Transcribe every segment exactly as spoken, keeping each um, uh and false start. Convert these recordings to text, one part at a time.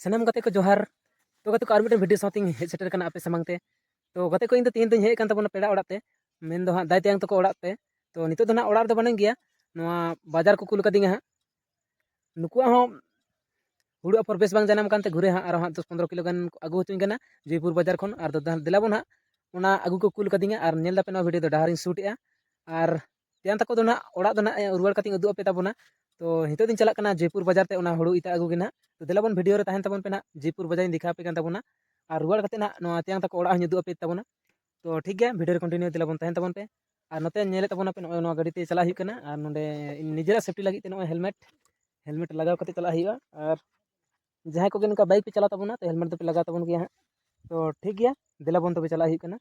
ᱥᱟᱱᱟᱢ ᱜᱟᱛᱮ ᱠᱚ ᱡᱚᱦᱟᱨ᱾ ᱛᱚ ᱜᱟᱛᱮ ᱠᱚ, ᱟᱨ ᱢᱤᱫᱴᱮᱱ ᱵᱷᱤᱰᱤᱭᱳ ᱥᱟᱶᱛᱮᱧ ᱦᱮᱡ ᱥᱮᱴᱮᱨ ᱠᱟᱱᱟ ᱟᱯᱮ ᱥᱟᱢᱟᱝ ᱛᱮ᱾ ᱛᱚ ᱜᱟᱛᱮ ᱠᱚ, ᱤᱧ ᱫᱚ ᱛᱮᱦᱮᱧ ᱫᱚᱧ ᱦᱮᱡ ᱟᱠᱟᱱ ᱛᱟᱵᱚᱱᱟ ᱯᱮᱲᱟ ᱚᱲᱟᱜ ᱛᱮ, ᱢᱮᱱᱫᱚ ᱦᱟᱸᱜ ᱫᱟᱹᱭ ᱛᱮᱭᱟᱝ ᱛᱟᱠᱚ ᱚᱲᱟᱜ ᱛᱮ᱾ ᱛᱚ ᱱᱤᱛᱚᱜ ᱫᱚ ᱱᱟᱦᱟᱜ ᱚᱲᱟᱜ ᱨᱮᱫᱚ ᱵᱟᱹᱱᱩᱧ ᱜᱮᱭᱟ, ᱱᱚᱣᱟ ᱵᱟᱡᱟᱨ ᱠᱚ ᱠᱩᱞ ᱠᱟᱫᱤᱧᱟ ᱦᱟᱸᱜ᱾ ᱱᱩᱠᱩᱣᱟᱜ ᱦᱚᱸ ᱦᱩᱲᱩ ᱟᱯᱷᱚᱨ ᱵᱮᱥ ᱵᱟᱝ ᱡᱟᱱᱟᱢ ᱠᱟᱱᱛᱮ ᱜᱷᱩᱨᱮ ᱦᱟᱸᱜ ᱟᱨᱚ ᱦᱟᱸᱜ ᱫᱚᱥ ᱯᱚᱱᱨᱚ ᱠᱤᱞᱳ ᱜᱟᱱ ᱠᱚ ᱟᱹᱜᱩ ᱦᱚᱪᱚᱧ ᱠᱟᱱᱟ ᱡᱚᱭᱯᱩᱨ ᱵᱟᱡᱟᱨ ᱠᱷᱚᱱ᱾ ᱟᱨ ᱫᱚ ᱫᱮᱞᱟ ᱵᱚᱱ ᱦᱟᱸᱜ ᱚᱱᱟ ᱟᱹᱜᱩ ᱠᱚ ᱠᱩᱞ ᱠᱟᱫᱤᱧᱟ᱾ ᱟᱨ ᱧᱮᱞ ᱫᱟᱯᱮ ᱱᱚᱣᱟ ᱵᱷᱤᱰᱤᱭᱳ ᱫᱚ ᱰᱟᱦᱟᱨᱤᱧ ᱥᱩᱴᱮᱜᱼᱟ᱾ ᱟᱨ ᱛᱮᱭᱟᱝ ᱛᱟᱠᱚ ᱫᱚ ᱱᱟᱦᱟᱜ ᱚᱲᱟᱜ ᱫᱚ ᱱᱟᱦᱟᱜ ᱨᱩᱣᱟᱹᱲ ᱠᱟᱛᱮᱧ ᱩᱫᱩᱜ ᱟᱯᱮ ᱛᱟᱵᱚᱱᱟ᱾ ᱛᱚ ᱱᱤᱛᱚᱜ ᱫᱚᱧ ᱪᱟᱞᱟᱜ ᱠᱟᱱᱟ ᱡᱚᱭᱯᱩᱨ ᱵᱟᱡᱟᱨ ᱛᱮ ᱚᱱᱟ ᱦᱩᱲᱩ ᱤᱛᱟᱹ ᱟᱹᱜᱩ ᱜᱮ ᱱᱟᱦᱟᱜ᱾ ᱛᱚ ᱫᱮᱞᱟ ᱵᱚᱱ ᱵᱷᱤᱰᱤᱭᱳ ᱨᱮ ᱛᱟᱦᱮᱱ ᱛᱟᱵᱚᱱ ᱯᱮ ᱱᱟᱦᱟᱜ, ᱡᱚᱭᱯᱩᱨ ᱵᱟᱡᱟᱨᱤᱧ ᱫᱮᱠᱷᱟᱣ ᱟᱯᱮ ᱠᱟᱱ ᱛᱟᱵᱚᱱᱟ᱾ ᱟᱨ ᱨᱩᱣᱟᱹᱲ ᱠᱟᱛᱮ ᱱᱟᱦᱟᱜ ᱱᱚᱣᱟ ᱛᱮᱭᱟᱝ ᱛᱟᱠᱚ ᱚᱲᱟᱜ ᱦᱚᱸᱧ ᱩᱫᱩᱜ ᱟᱯᱮ ᱛᱟᱵᱚᱱᱟ᱾ ᱛᱚ ᱴᱷᱤᱠ ᱜᱮᱭᱟ, ᱵᱷᱤᱰᱤᱭᱳ ᱨᱮ ᱠᱚᱱᱴᱤᱱᱤᱭᱩ ᱫᱮᱞᱟ ᱵᱚᱱ ᱛᱟᱦᱮᱱ ᱛᱟᱵᱚᱱ ᱯᱮ᱾ ᱟᱨ ᱱᱚᱛᱮ ᱧᱮᱞᱮᱫ ᱛᱟᱵᱚᱱᱟᱯᱮ ᱱᱚᱜᱼᱚᱭ ᱱᱚᱣᱟ ᱜᱟᱹᱰᱤ ᱛᱮ ᱪᱟᱞᱟᱜ ᱦᱩᱭᱩᱜ ᱠᱟᱱᱟ᱾ ᱟᱨ ᱱᱚᱰᱮ ᱱᱤᱡᱮᱨᱟᱜ ᱥᱮᱯᱴᱤ ᱞᱟᱹᱜᱤᱫ ᱛᱮ ᱱᱚᱜᱼᱚᱭ ᱦᱮᱞᱢᱮᱴ, ᱦᱮᱞᱢᱮᱴ ᱞᱟᱜᱟᱣ ᱠᱟᱛᱮ ᱪᱟᱞᱟᱜ ᱦᱩᱭᱩᱜᱼᱟ᱾ ᱟᱨ ᱡᱟᱦᱟᱸᱭ ᱠᱚᱜᱮ ᱱᱚᱝᱠᱟ ᱵᱟᱭᱤᱠ ᱯᱮ ᱪᱟᱞᱟᱣ ᱛᱟᱵᱚᱱᱟ, ᱛᱚ ᱦᱮᱞᱢᱮᱴ ᱫᱚᱯᱮ ᱞᱟᱜᱟᱣ ᱛᱟᱵᱚᱱ ᱜᱮᱭᱟ ᱦᱟᱸᱜ᱾ ᱛᱚ ᱴᱷᱤᱠ ᱜᱮᱭᱟ, ᱫᱮᱞᱟ ᱵᱚᱱ ᱛᱚᱵᱮ ᱪᱟᱞᱟᱜ ᱦᱩᱭᱩᱜ ᱠᱟᱱᱟ᱾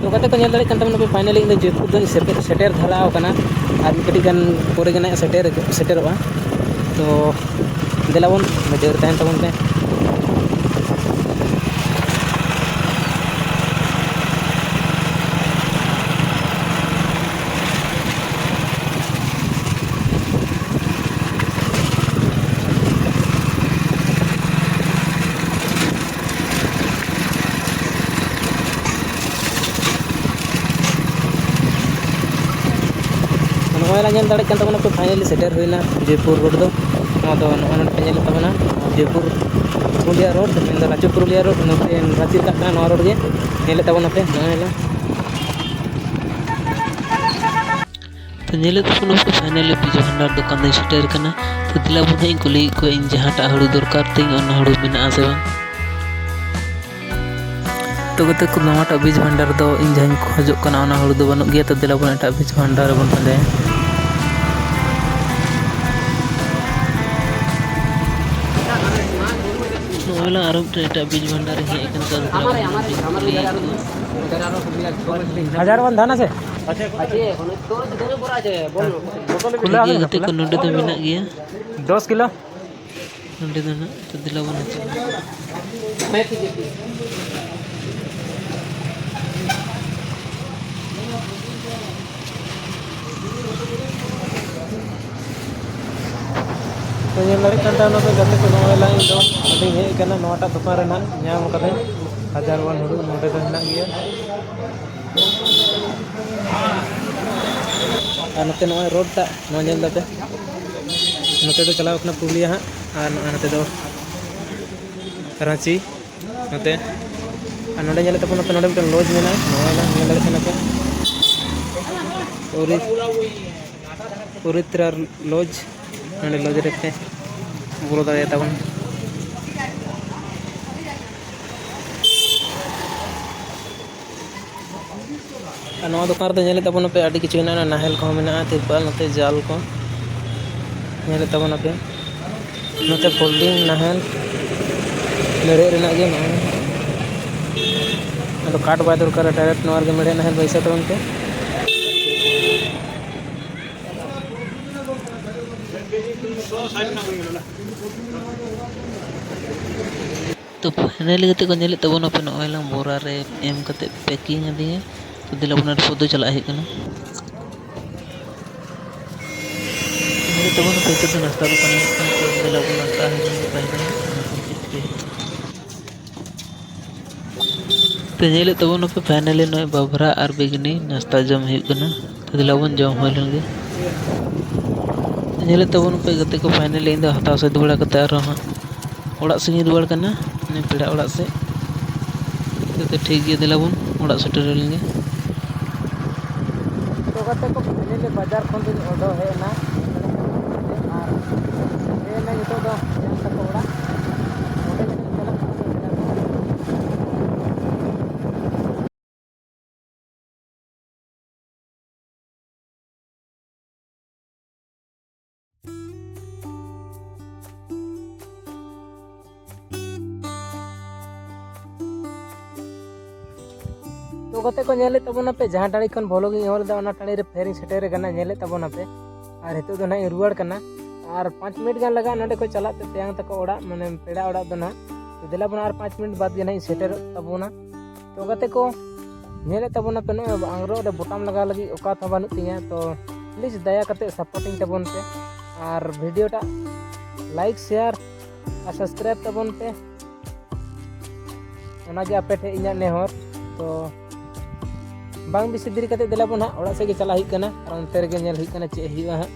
ᱛᱚ ᱜᱟᱛᱮ ᱠᱚ, ᱧᱮᱞ ᱫᱟᱲᱮᱭᱟᱜ ᱠᱟᱱ ᱛᱟᱵᱚᱱᱟ ᱯᱮ, finally ᱤᱧ ᱫᱚ ᱡᱚᱭᱯᱩᱨ ᱫᱚᱧ ᱥᱮᱴᱮᱨ, ᱥᱮᱴᱮᱨ ᱫᱷᱟᱨᱟ ᱟᱠᱟᱱᱟ᱾ ᱟᱨ ᱠᱟᱹᱴᱤᱡ ᱜᱟᱱ ᱯᱚᱨᱮ ᱜᱮ ᱱᱟᱦᱟᱜ ᱥᱮᱴᱮᱨ, ᱥᱮᱴᱮᱨᱚᱜᱼᱟ᱾ ᱛᱚ ᱫᱮᱞᱟ ᱵᱚᱱ ᱵᱷᱤᱰᱤᱭᱳ ᱨᱮ ᱛᱟᱦᱮᱱ ᱛᱟᱵᱚᱱ ᱯᱮ᱾ ᱱᱚᱜᱼᱚᱭ ᱞᱟᱝ ᱧᱮᱞ ᱫᱟᱲᱮᱭᱟᱜ ᱠᱟᱱ ᱛᱟᱵᱚᱱᱟ ᱯᱮ, finally ᱥᱮᱴᱮᱨ ᱦᱩᱭᱱᱟ ᱡᱚᱭᱯᱩᱨ ᱨᱳᱰ ᱫᱚ᱾ ᱱᱚᱣᱟ ᱫᱚ ᱱᱚᱜᱼᱚᱭ ᱱᱚᱰᱮ ᱯᱮ ᱧᱮᱞᱮᱫ ᱛᱟᱵᱚᱱᱟ ᱡᱚᱭᱯᱩᱨ ᱯᱩᱨᱩᱞᱤᱭᱟ ᱨᱳᱰ, ᱢᱮᱱᱫᱚ ᱨᱟᱡᱩ ᱯᱩᱨᱩᱞᱤᱭᱟ ᱨᱳᱰ, ᱱᱚᱛᱮ ᱨᱟᱸᱪᱤ ᱨᱟᱠᱟᱵ ᱠᱟᱱᱟ ᱱᱚᱣᱟ ᱨᱳᱰ ᱜᱮ᱾ ᱧᱮᱞᱮᱫ ᱛᱟᱵᱚᱱᱟᱯᱮ ᱱᱚᱜᱼᱚᱭ ᱞᱟᱝ᱾ ᱛᱚ ᱧᱮᱞᱮᱫ ᱛᱟᱵᱚᱱᱟᱯᱮ, finally ᱵᱤᱡᱚᱭ ᱵᱷᱟᱱᱰᱟᱨ ᱫᱚᱠᱟᱱ ᱫᱚᱧ ᱥᱮᱴᱮᱨ ᱠᱟᱱᱟ᱾ ᱛᱚ ᱫᱮᱞᱟ ᱵᱚᱱ ᱦᱟᱸᱜ ᱤᱧ ᱠᱩᱞᱤᱭᱮᱫ ᱠᱚᱣᱟ ᱤᱧ ᱡᱟᱦᱟᱸᱴᱟᱜ ᱦᱩᱲᱩ ᱫᱚᱨᱠᱟᱨ ᱛᱤᱧ, ᱚᱱᱟ ᱦᱩᱲᱩ ᱢᱮᱱᱟᱜᱼᱟ ᱥᱮ ᱵᱟᱝ᱾ ᱛᱚ ᱜᱟᱛᱮ ᱠᱚ, ᱱᱚᱣᱟᱴᱟᱜ ᱵᱤᱡᱽ ᱵᱷᱟᱱᱰᱟᱨ ᱫᱚ ᱤᱧ ᱡᱟᱦᱟᱸᱧ ᱠᱷᱚᱡᱚᱜ ᱠᱟᱱᱟ, ᱚᱱᱟ ᱦᱩᱲᱩ ᱫᱚ ᱵᱟᱹᱱᱩᱜ ᱜᱮᱭᱟ᱾ ᱛᱚ ᱫᱮᱞᱟ ᱵᱚᱱ ᱮᱴᱟᱜ ᱵᱤᱡᱽ ᱵᱷᱟᱱᱰᱟᱨ ᱨᱮᱵᱚᱱ ᱯᱟᱸᱡᱟᱭᱟ᱾ ᱱᱚᱜᱼᱚᱭ ᱞᱟᱝ ᱟᱨᱚ ᱢᱤᱫᱴᱮᱱ ᱮᱴᱟᱜ ᱵᱤᱡᱽ ᱵᱷᱟᱱᱰᱟᱨ ᱨᱤᱧ ᱦᱮᱡ ᱟᱠᱟᱱᱟ᱾ ᱛᱚ ᱫᱮᱞᱟ ᱵᱚᱱ ᱵᱤᱡᱽ ᱠᱩᱞᱤᱭᱮᱫ ᱠᱚᱣᱟ᱾ ᱦᱟᱡᱟᱨ ᱵᱟᱝ ᱫᱷᱟᱱ ᱟᱪᱷᱮ? ᱠᱷᱩᱞᱟ ᱴᱷᱤᱠ ᱜᱮᱭᱟ ᱜᱟᱛᱮ ᱠᱚ, ᱱᱚᱰᱮ ᱫᱚ ᱢᱮᱱᱟᱜ ᱜᱮᱭᱟ᱾ ᱫᱚᱥ ᱠᱤᱞᱳ᱾ ᱱᱚᱰᱮ ᱫᱚ ᱱᱟᱜ ᱛᱚ ᱫᱮᱞᱟ ᱵᱚᱱ ᱦᱟᱛᱟᱣᱟ᱾ ᱛᱚ, ᱧᱮᱞ ᱫᱟᱲᱮᱭᱟᱜ ᱠᱟᱱ ᱛᱟᱦᱮᱱᱟ ᱯᱮ ᱜᱟᱛᱮ ᱠᱚ, ᱱᱚᱜᱼᱚᱭ ᱞᱟᱝ ᱤᱧ ᱫᱚ ᱱᱚᱰᱮᱧ ᱦᱮᱡ ᱟᱠᱟᱱᱟ, ᱱᱚᱣᱟᱴᱟᱜ ᱫᱚᱠᱟᱱ ᱨᱮ ᱱᱟᱜ ᱧᱟᱢ ᱠᱟᱫᱟᱹᱧ ᱦᱟᱡᱟᱨ ᱚᱣᱟᱱ ᱦᱩᱲᱩ, ᱱᱚᱰᱮ ᱫᱚ ᱦᱮᱱᱟᱜ ᱜᱮᱭᱟ᱾ ᱟᱨ ᱱᱚᱛᱮ ᱱᱚᱜᱼᱚᱭ ᱨᱳᱰ ᱴᱟᱜ ᱱᱚᱣᱟ ᱧᱮᱞ ᱫᱟᱯᱮ, ᱱᱚᱛᱮ ᱫᱚ ᱪᱟᱞᱟᱣ ᱠᱟᱱᱟ ᱯᱩᱨᱩᱞᱤᱭᱟᱹ ᱦᱟᱸᱜ, ᱟᱨ ᱱᱚᱜᱼᱚᱭ ᱱᱚᱛᱮ ᱫᱚ ᱨᱟᱺᱪᱤ ᱱᱚᱛᱮ᱾ ᱟᱨ ᱱᱚᱰᱮ ᱧᱮᱞᱮᱫ ᱛᱟᱵᱚᱱᱟᱯᱮ, ᱱᱚᱰᱮ ᱢᱤᱫᱴᱮᱱ ᱞᱚᱡᱽ ᱢᱮᱱᱟᱜᱼᱟ, ᱱᱚᱣᱟ ᱧᱮᱞ ᱫᱟᱲᱮᱭᱟᱜ ᱠᱟᱱᱟ ᱯᱮ, ᱯᱚᱨᱤ-, ᱯᱚᱨᱤᱛᱨᱟ ᱞᱚᱡᱽ᱾ ᱱᱚᱰᱮ ᱞᱚᱡᱽ ᱨᱮᱯᱮ ᱵᱚᱞᱚ ᱫᱟᱲᱮᱭᱟᱜ ᱛᱟᱵᱚᱱᱟ᱾ ᱟᱨ ᱱᱚᱣᱟ ᱫᱚᱠᱟᱱ ᱨᱮᱫᱚ ᱧᱮᱞᱮᱫ ᱛᱟᱵᱚᱱᱟᱯᱮ, ᱟᱹᱰᱤ ᱠᱤᱪᱷᱩ ᱦᱮᱱᱟᱜᱼᱟ, ᱱᱟᱦᱮᱞ ᱠᱚᱦᱚᱸ ᱢᱮᱱᱟᱜᱼᱟ, ᱛᱤᱨᱯᱟᱞ, ᱱᱚᱛᱮ ᱡᱟᱞ ᱠᱚ ᱧᱮᱞᱮᱫ ᱛᱟᱵᱚᱱᱟᱯᱮ, ᱱᱚᱛᱮ ᱯᱷᱳᱞᱰᱤᱝ ᱱᱟᱦᱮᱞ ᱢᱮᱲᱦᱮᱫ ᱨᱮᱱᱟᱜ ᱜᱮ ᱱᱚᱜᱼᱚᱭ᱾ ᱟᱫᱚ ᱠᱟᱴ ᱵᱟᱭ ᱫᱚᱨᱠᱟᱨᱟ, ᱰᱟᱭᱨᱮᱠᱴ ᱱᱚᱣᱟ ᱨᱮᱜᱮ ᱢᱮᱲᱦᱮᱫ ᱱᱟᱦᱮᱞ ᱵᱟᱹᱭᱥᱟᱹᱣ ᱛᱟᱵᱚᱱ ᱯᱮ᱾ ᱛᱚ ᱯᱷᱟᱭᱱᱟᱞᱤ ᱜᱟᱛᱮ ᱠᱚ, ᱧᱮᱞᱮᱫ ᱛᱟᱵᱚᱱᱟᱯᱮ, ᱱᱚᱜᱼᱚᱭ ᱞᱟᱝ ᱵᱚᱨᱟ ᱨᱮ ᱮᱢ ᱠᱟᱛᱮ ᱯᱮᱠᱤᱝ ᱟᱹᱫᱤᱧᱟ᱾ ᱛᱚ ᱫᱮᱞᱟ ᱵᱚᱱ ᱮᱨᱯᱚᱨ ᱫᱚ ᱪᱟᱞᱟᱜ ᱦᱩᱭᱩᱜ ᱠᱟᱱᱟ᱾ ᱧᱮᱞᱮᱫ ᱛᱟᱵᱚᱱᱟᱯᱮ, ᱱᱤᱛᱚᱜ ᱫᱚ ᱱᱟᱥᱛᱟ ᱫᱚᱠᱟᱱ ᱦᱩᱭᱩᱜ ᱠᱟᱱᱟ᱾ ᱛᱚ ᱫᱮᱞᱟ ᱵᱚᱱ ᱱᱟᱥᱛᱟ ᱦᱩᱭᱩᱜ ᱠᱟᱱᱟ ᱯᱷᱟᱭᱱᱟᱞᱤ᱾ ᱛᱚ ᱧᱮᱞᱮᱫ ᱛᱟᱵᱚᱱᱟᱯᱮ, ᱯᱷᱟᱭᱱᱟᱞᱤ ᱱᱚᱜᱼᱚᱭ ᱵᱟᱵᱷᱨᱟ ᱟᱨ ᱵᱮᱜᱽᱱᱤ ᱱᱟᱥᱛᱟ ᱡᱚᱢ ᱦᱩᱭᱩᱜ ᱠᱟᱱᱟ᱾ ᱛᱚ ᱫᱮᱞᱟ ᱵᱚᱱ ᱡᱚᱢ ᱦᱩᱭ ᱞᱮᱱ ᱜᱮ᱾ ᱧᱮᱞᱮᱫ ᱛᱟᱵᱚᱱᱟᱯᱮ ᱜᱟᱛᱮ ᱠᱚ, ᱯᱷᱟᱭᱱᱟᱞᱤ ᱤᱧ ᱫᱚ ᱦᱟᱛᱟᱣ ᱥᱟᱹᱛ ᱵᱟᱲᱟ ᱠᱟᱛᱮ ᱟᱨᱦᱚᱸ ᱦᱟᱸᱜ ᱚᱲᱟᱜ ᱥᱮᱫ ᱤᱧ ᱨᱩᱣᱟᱹᱲ ᱠᱟᱱᱟ, ᱢᱟᱱᱮ ᱯᱮᱲᱟ ᱚᱲᱟᱜ ᱥᱮᱫ᱾ ᱛᱚ ᱴᱷᱤᱠ ᱜᱮᱭᱟ, ᱫᱮᱞᱟ ᱵᱚᱱ ᱚᱲᱟᱜ ᱥᱮᱴᱮᱨ ᱞᱮᱱ ᱜᱮ᱾ ᱛᱚ ᱜᱟᱛᱮ ᱠᱚ, ᱯᱷᱟᱭᱱᱟᱞᱤ ᱵᱟᱡᱟᱨ ᱠᱷᱚᱱ ᱫᱚᱧ ᱚᱰᱚᱠ ᱦᱮᱡ ᱮᱱᱟ, ᱟᱨ ᱦᱮᱡ ᱮᱱᱟ ᱱᱤᱛᱚᱜ ᱫᱚ ᱢᱮᱭᱟᱝ ᱛᱟᱠᱚ ᱚᱲᱟᱜ᱾ ᱚᱸᱰᱮ ᱜᱮ ᱪᱟᱞᱟᱜ ᱠᱟᱱᱟ᱾ ᱜᱟᱛᱮ ᱠᱚ, ᱧᱮᱞᱮᱫ ᱛᱟᱵᱚᱱᱟᱯᱮ, ᱡᱟᱦᱟᱸ ᱴᱟᱺᱰᱤ ᱠᱷᱚᱱ vlog ᱤᱧ ᱮᱦᱚᱵ ᱞᱮᱫᱟ, ᱚᱱᱟ ᱴᱟᱺᱰᱤ ᱨᱮ ᱯᱷᱮᱨ ᱤᱧ ᱥᱮᱴᱮᱨ ᱟᱠᱟᱱᱟ, ᱧᱮᱞᱮᱫ ᱛᱟᱵᱚᱱᱟᱯᱮ᱾ ᱟᱨ ᱱᱤᱛᱚᱜ ᱫᱚ ᱱᱟᱦᱟᱜ ᱤᱧ ᱨᱩᱣᱟᱹᱲ ᱠᱟᱱᱟ᱾ ᱟᱨ ᱯᱟᱸᱪ ᱢᱤᱱᱤᱴ ᱜᱟᱱ ᱞᱟᱜᱟᱜᱼᱟ ᱱᱚᱸᱰᱮ ᱠᱷᱚᱱ ᱪᱟᱞᱟᱜ ᱛᱮ ᱛᱮᱭᱟᱝ ᱛᱟᱠᱚ ᱚᱲᱟᱜ, ᱢᱟᱱᱮ ᱯᱮᱲᱟ ᱚᱲᱟᱜ ᱫᱚ ᱱᱟᱦᱟᱜ᱾ ᱛᱚ ᱫᱮᱞᱟ ᱵᱚᱱ, ᱟᱨ ᱯᱟᱸᱪ ᱢᱤᱱᱤᱴ ᱵᱟᱫᱽ ᱜᱮ ᱱᱟᱦᱟᱜ ᱤᱧ ᱥᱮᱴᱮᱨᱚᱜ ᱛᱟᱵᱚᱱᱟ᱾ ᱛᱚ ᱜᱟᱛᱮ ᱠᱚ, ᱧᱮᱞᱮᱫ ᱛᱟᱵᱚᱱᱟᱯᱮ, ᱱᱚᱜᱼᱚᱭ ᱟᱝᱨᱚᱵ ᱨᱮ ᱵᱳᱴᱟᱢ ᱞᱟᱜᱟᱣ ᱞᱟᱹᱜᱤᱫ ᱚᱠᱟ ᱛᱮᱦᱚᱸ ᱵᱟᱹᱱᱩᱜ ᱛᱤᱧᱟ᱾ ᱛᱚ please ᱫᱟᱭᱟ ᱠᱟᱛᱮ supporting ᱛᱟᱵᱚᱱ ᱯᱮ, ᱟᱨ video ᱴᱟᱜ like, share ᱟᱨ subscribe ᱛᱟᱵᱚᱱ ᱯᱮ᱾ ᱚᱱᱟᱜᱮ ᱟᱯᱮ ᱴᱷᱮᱱ ᱤᱧᱟᱹᱜ ᱱᱮᱦᱚᱨ᱾ ᱛᱚ ᱵᱟᱝ ᱵᱮᱥᱤ ᱫᱮᱨᱤ ᱠᱟᱛᱮ ᱫᱮᱞᱟ ᱵᱚᱱ ᱦᱟᱸᱜ ᱚᱲᱟᱜ ᱥᱮᱫ ᱜᱮ ᱪᱟᱞᱟᱜ ᱦᱩᱭᱩᱜ ᱠᱟᱱᱟ, ᱟᱨ ᱚᱱᱛᱮ ᱨᱮᱜᱮ ᱧᱮᱞ ᱦᱩᱭᱩᱜ ᱠᱟᱱᱟ ᱪᱮᱫ ᱦᱩᱭᱩᱜᱼᱟ ᱦᱟᱸᱜ᱾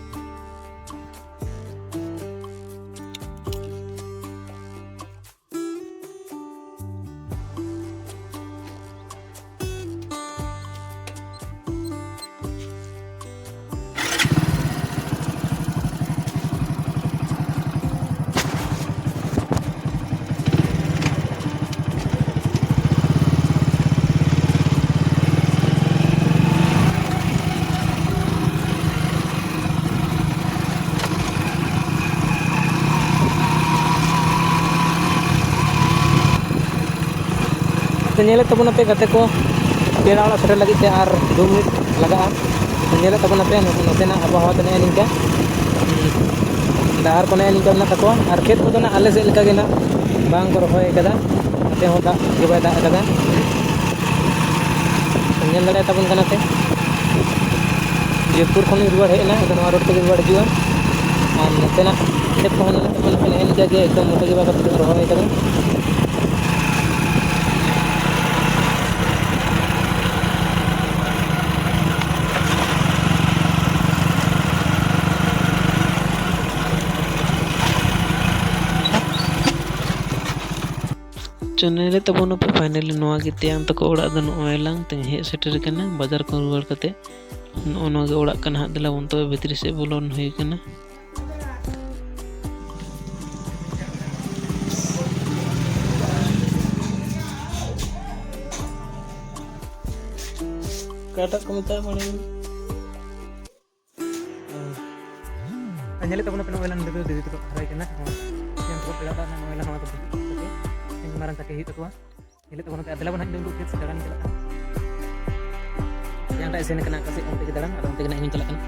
ᱛᱚ ᱧᱮᱞᱮᱫ ᱛᱟᱵᱚᱱᱟᱯᱮ ᱜᱟᱛᱮ ᱠᱚ, ᱯᱮᱲᱟ ᱚᱲᱟᱜ ᱥᱮᱴᱮᱨ ᱞᱟᱹᱜᱤᱫ ᱛᱮ ᱟᱨ ᱫᱩ ᱢᱤᱱᱤᱴ ᱞᱟᱜᱟᱜᱼᱟ᱾ ᱛᱚ ᱧᱮᱞᱮᱫ ᱛᱟᱵᱚᱱᱟᱯᱮ ᱱᱚᱛᱮ, ᱱᱚᱛᱮᱱᱟᱜ ᱟᱵᱚᱦᱟᱣᱟ ᱫᱚ ᱱᱮᱜᱼᱮ ᱱᱤᱝᱠᱟ᱾ ᱰᱟᱦᱟᱨ ᱠᱚ ᱱᱮᱜᱼᱮ ᱱᱤᱝᱠᱟ ᱢᱮᱱᱟᱜ ᱛᱟᱠᱚᱣᱟ, ᱟᱨ ᱠᱷᱮᱛ ᱠᱚᱫᱚ ᱱᱟᱜ ᱟᱞᱮ ᱥᱮᱫ ᱞᱮᱠᱟ ᱜᱮ ᱱᱟᱜ ᱵᱟᱝ ᱠᱚ ᱨᱚᱦᱚᱭ ᱟᱠᱟᱫᱟ, ᱱᱚᱛᱮ ᱦᱚᱸ ᱫᱟᱜ ᱜᱮ ᱵᱟᱭ ᱫᱟᱜ ᱟᱠᱟᱫᱟ᱾ ᱧᱮᱞ ᱫᱟᱲᱮᱭᱟᱛᱟᱵᱚᱱ ᱠᱟᱱᱟ ᱯᱮ, ᱡᱳᱫᱷᱯᱩᱨ ᱠᱷᱚᱱᱤᱧ ᱨᱩᱣᱟᱹᱲ ᱦᱮᱡ ᱮᱱᱟ, ᱟᱫᱚ ᱱᱚᱣᱟ ᱨᱳᱰ ᱛᱮᱜᱮ ᱨᱩᱣᱟᱹᱲ ᱦᱤᱡᱩᱜᱼᱟ᱾ ᱟᱨ ᱱᱚᱛᱮᱱᱟᱜ ᱠᱷᱮᱛ ᱠᱚᱦᱚᱸ ᱧᱮᱞᱚᱜ ᱛᱟᱵᱚᱱᱟ ᱯᱮ, ᱱᱮᱜᱼᱮ ᱱᱤᱝᱠᱟ ᱜᱮ ᱮᱠᱫᱚᱢ ᱢᱚᱴᱟ ᱜᱮ ᱵᱟᱠᱚ ᱨᱚᱦᱚᱭ ᱟᱠᱟᱫᱟ᱾ ᱪᱮᱱᱮᱞ ᱨᱮ ᱛᱟᱵᱚᱱ ᱟᱯᱮ, finally ᱱᱚᱣᱟ ᱜᱮ ᱛᱮᱭᱟᱝ ᱛᱟᱠᱚ ᱚᱲᱟᱜ ᱫᱚ᱾ ᱱᱚᱜᱼᱚᱭ ᱞᱟᱝ ᱛᱮᱦᱮᱧ ᱦᱮᱡ ᱥᱮᱴᱮᱨ ᱟᱠᱟᱱᱟ ᱵᱟᱡᱟᱨ ᱠᱷᱚᱱ ᱨᱩᱣᱟᱹᱲ ᱠᱟᱛᱮ᱾ ᱱᱚᱜᱼᱚ ᱱᱚᱣᱟ ᱜᱮ ᱚᱲᱟᱜ ᱠᱟᱱᱟ ᱦᱟᱸᱜ᱾ ᱫᱮᱞᱟ ᱵᱚᱱ ᱛᱚᱵᱮ ᱵᱷᱤᱛᱨᱤ ᱥᱮᱫ ᱵᱚᱞᱚᱱ ᱦᱩᱭ ᱠᱟᱱᱟ᱾ ᱚᱠᱟᱴᱟᱜ ᱠᱚ ᱢᱮᱛᱟᱜᱼᱟ ᱢᱟᱲᱟᱝ? ᱟᱨ ᱧᱮᱞᱮᱫ ᱛᱟᱵᱚᱱᱟ ᱯᱮ, ᱱᱚᱜᱼᱚᱭ ᱱᱚᱰᱮ ᱫᱚ ᱫᱤᱫᱤ ᱛᱟᱠᱚ ᱦᱟᱨᱟᱭ ᱠᱟᱱᱟ᱾ ᱱᱚᱣᱟ ᱛᱮᱠᱚ ᱯᱮᱲᱟ ᱚᱲᱟᱜ ᱨᱮᱱᱟᱜ ᱱᱚᱜᱼᱚᱭ ᱱᱚᱣᱟ ᱫᱚ ᱵᱩᱡᱩᱜ ᱠᱟᱱ ᱛᱟᱯᱮ, ᱤᱧ ᱢᱟᱨᱟᱝ ᱛᱟᱠᱚ ᱦᱩᱭᱩᱜ ᱛᱟᱠᱚᱣᱟ᱾ ᱧᱮᱞᱮᱫ ᱛᱟᱵᱚᱱᱟ ᱯᱮ, ᱟᱨ ᱫᱮᱞᱟ ᱵᱚᱱ ᱦᱟᱸᱜ ᱤᱧ ᱫᱚ ᱩᱱᱠᱩ ᱠᱷᱮᱛ ᱥᱮᱫ ᱫᱟᱬᱟᱱ ᱪᱟᱞᱟᱜᱼᱟ᱾ ᱦᱟᱸᱰᱮ ᱥᱮᱱ ᱠᱟᱱᱟ ᱚᱠᱟ ᱥᱮᱫ, ᱚᱱᱛᱮ ᱜᱮ ᱫᱟᱬᱟᱱ, ᱟᱫᱚ ᱚᱱᱛᱮ ᱜᱮ ᱱᱟᱜ ᱤᱧ ᱪᱟᱞᱟᱜ ᱠᱟᱱᱟ᱾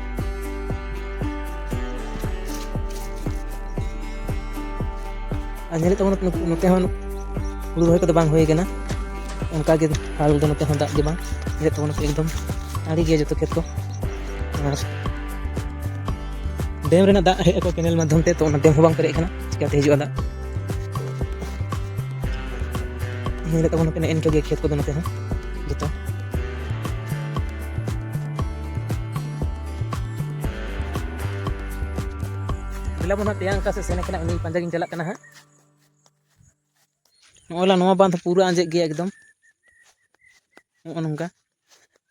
ᱟᱨ ᱧᱮᱞᱮᱫ ᱛᱟᱵᱚᱱ ᱱᱚᱛᱮ ᱦᱚᱸ ᱦᱩᱲᱩ ᱨᱚᱦᱚᱭ ᱠᱚᱫᱚ ᱵᱟᱝ ᱦᱩᱭ ᱠᱟᱱᱟ, ᱚᱱᱠᱟ ᱜᱮ ᱦᱟᱞ ᱫᱚ ᱱᱚᱛᱮ ᱦᱚᱸ ᱫᱟᱜ ᱜᱮ ᱵᱟᱝ᱾ ᱧᱮᱞᱮᱫ ᱛᱟᱵᱚᱱ ᱯᱮ ᱮᱠᱫᱚᱢ ᱟᱹᱰᱤ ᱜᱮᱭᱟ ᱡᱚᱛᱚ ᱠᱷᱮᱛ ᱠᱚ᱾ ᱟᱨ ᱰᱮᱢ ᱨᱮᱱᱟᱜ ᱫᱟᱜ ᱦᱮᱡ ᱟᱠᱚ ᱠᱮᱱᱮᱞ ᱢᱟᱫᱽᱫᱷᱚᱢ ᱛᱮ, ᱛᱚ ᱚᱱᱟ ᱰᱮᱢ ᱦᱚᱸ ᱵᱟᱝ ᱯᱮᱨᱮᱡ ᱠᱟᱱᱟ, ᱪᱤᱠᱟᱹᱛᱮ ᱦᱤᱡᱩᱜᱼᱟ ᱫᱟᱜ? ᱧᱮᱞᱮᱫ ᱛᱟᱵᱚᱱ ᱯᱮ ᱱᱮᱜᱼᱮ ᱱᱤᱝᱠᱟᱹ ᱜᱮ ᱠᱷᱮᱛ ᱠᱚᱫᱚ ᱱᱚᱛᱮ ᱦᱚᱸ ᱡᱚᱛᱚ᱾ ᱫᱮᱞᱟ ᱵᱚᱱ ᱦᱟᱸᱜ ᱛᱮᱭᱟᱝ ᱚᱠᱟ ᱥᱮᱫ ᱥᱮᱱ ᱟᱠᱟᱱᱟ, ᱩᱱᱤ ᱯᱟᱸᱡᱟ ᱜᱤᱧ ᱪᱟᱞᱟᱜ ᱠᱟᱱᱟ ᱦᱟᱸᱜ᱾ ᱱᱚᱜᱼᱚᱭ ᱱᱚᱣᱟ ᱵᱟᱸᱫᱷ ᱯᱩᱨᱟᱹ ᱟᱸᱡᱮᱫ ᱜᱮᱭᱟ ᱮᱠᱫᱚᱢ᱾ ᱱᱚᱜᱼᱚ ᱱᱚᱝᱠᱟ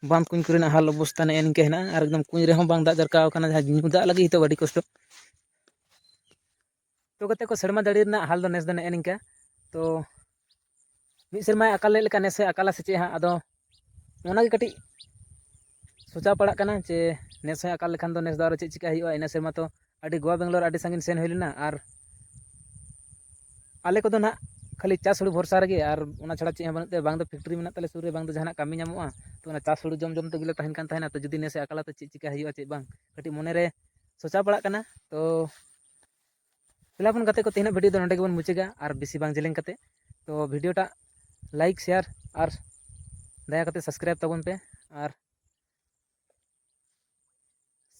ᱵᱟᱸᱫᱷ ᱠᱩᱧ ᱠᱚᱨᱮᱱᱟᱜ ᱦᱟᱞ ᱚᱵᱚᱥᱛᱟ ᱱᱮᱜᱼᱮ ᱱᱤᱝᱠᱟᱹ ᱦᱮᱱᱟᱜᱼᱟ᱾ ᱟᱨ ᱮᱠᱫᱚᱢ ᱠᱩᱧ ᱨᱮᱦᱚᱸ ᱵᱟᱝ ᱫᱟᱜ ᱡᱟᱨᱠᱟᱣ ᱠᱟᱱᱟ, ᱡᱟᱦᱟᱸ ᱧᱩ ᱫᱟᱜ ᱞᱟᱹᱜᱤᱫ ᱦᱤᱛᱚᱜ ᱟᱹᱰᱤ ᱠᱚᱥᱴᱚ᱾ ᱛᱚ ᱜᱟᱛᱮ ᱠᱚ, ᱥᱮᱨᱢᱟ ᱡᱟᱹᱲᱤ ᱨᱮᱱᱟᱜ ᱦᱟᱞ ᱫᱚ ᱱᱮᱥ ᱫᱚ ᱱᱮᱜᱼᱮ ᱱᱤᱝᱠᱟ᱾ ᱛᱚ ᱢᱤᱫ ᱥᱮᱨᱢᱟᱭ ᱟᱠᱟᱞ ᱞᱮᱫ ᱞᱮᱠᱟ, ᱱᱮᱥ ᱦᱚᱸᱭ ᱟᱠᱟᱞᱟ ᱥᱮ ᱪᱮᱫ ᱦᱟᱸᱜ, ᱟᱫᱚ ᱚᱱᱟᱜᱮ ᱠᱟᱹᱴᱤᱡ ᱥᱚᱪᱟᱣ ᱯᱟᱲᱟᱜ ᱠᱟᱱᱟ ᱡᱮ ᱱᱮᱥ ᱦᱚᱸᱭ ᱟᱠᱟᱞ ᱞᱮᱠᱷᱟᱱ ᱫᱚ ᱱᱮᱥ ᱫᱚ ᱟᱨᱚ ᱪᱮᱫ ᱪᱤᱠᱟ ᱦᱩᱭᱩᱜᱼᱟ᱾ ᱤᱱᱟᱹ ᱥᱮᱨᱢᱟ ᱛᱚ ᱟᱹᱰᱤ ᱜᱳᱣᱟ ᱵᱮᱝᱜᱟᱞᱳᱨ ᱟᱹᱰᱤ ᱥᱟᱺᱜᱤᱧ ᱥᱮᱱ ᱦᱩᱭ ᱞᱮᱱᱟ, ᱟᱨ ᱟᱞᱮ ᱠᱚᱫᱚ ᱱᱟᱦᱟᱜ ᱠᱷᱟᱹᱞᱤ ᱪᱟᱥ ᱦᱩᱲᱩ ᱵᱷᱚᱨᱥᱟ ᱨᱮᱜᱮ, ᱟᱨ ᱚᱱᱟ ᱪᱷᱟᱲᱟ ᱪᱮᱫ ᱦᱚᱸ ᱵᱟᱹᱱᱩᱜ ᱛᱮ, ᱵᱟᱝ ᱫᱚ ᱯᱷᱮᱠᱴᱨᱤ ᱢᱮᱱᱟᱜ ᱛᱟᱞᱮ ᱥᱩᱨ ᱨᱮ, ᱵᱟᱝ ᱫᱚ ᱡᱟᱦᱟᱱᱟᱜ ᱠᱟᱹᱢᱤ ᱧᱟᱢᱚᱜᱼᱟ, ᱛᱚ ᱚᱱᱟ ᱪᱟᱥ ᱦᱩᱲᱩ ᱡᱚᱢ ᱡᱚᱢ ᱛᱮᱜᱮ ᱞᱮ ᱛᱟᱦᱮᱱ ᱠᱟᱱ ᱛᱟᱦᱮᱱᱟ᱾ ᱛᱚ ᱡᱩᱫᱤ ᱱᱮᱥ ᱮ ᱟᱠᱟᱞᱟ ᱛᱚ ᱪᱮᱫ ᱪᱤᱠᱟ ᱦᱩᱭᱩᱜᱼᱟ ᱪᱮᱫ ᱵᱟᱝ, ᱠᱟᱹᱴᱤᱡ ᱢᱚᱱᱮᱨᱮ ᱥᱚᱪᱟᱣ ᱯᱟᱲᱟᱜ ᱠᱟᱱᱟ᱾ ᱛᱚ ᱛᱟᱦᱚᱞᱮ ᱵᱚᱱ ᱜᱟᱛᱮ ᱠᱚ, ᱛᱮᱦᱮᱧᱟᱜ ᱵᱷᱤᱰᱤᱭᱳ ᱫᱚ ᱱᱚᱸᱰᱮ ᱜᱮᱵᱚᱱ ᱢᱩᱪᱟᱹᱫᱟ, ᱟᱨ ᱵᱮᱥᱤ ᱵᱟᱝ ᱡᱮᱞᱮᱧ ᱠᱟᱛᱮ᱾ ᱛᱚ ᱵᱷᱤᱰᱤᱭᱳᱴᱟᱜ ᱞᱟᱭᱤᱠ, ᱥᱮᱭᱟᱨ ᱟᱨ ᱫᱟᱭᱟ ᱠᱟᱛᱮ ᱥᱟᱵᱥᱠᱨᱟᱭᱤᱵ ᱛᱟᱵᱚᱱ ᱯᱮ, ᱟᱨ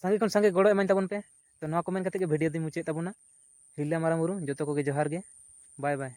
ᱥᱟᱸᱜᱮ ᱠᱷᱚᱱ ᱥᱟᱸᱜᱮ ᱜᱚᱲᱚ ᱮᱢᱟᱹᱧ ᱛᱟᱵᱚᱱ ᱯᱮ᱾ ᱛᱚ ᱱᱚᱣᱟ ᱠᱚ ᱢᱮᱱ ᱠᱟᱛᱮ ᱜᱮ ᱵᱷᱤᱰᱤᱭᱳ ᱫᱚᱧ ᱢᱩᱪᱟᱹᱫ ᱛᱟᱵᱚᱱᱟ᱾ ᱦᱤᱨᱞᱟᱹ ᱢᱟᱨᱟᱝ ᱵᱩᱨᱩ ᱡᱚᱛᱚ ᱠᱚᱜᱮ ᱡᱚᱦᱟᱨ ᱜᱮ, ᱵᱟᱭ ᱵᱟᱭ᱾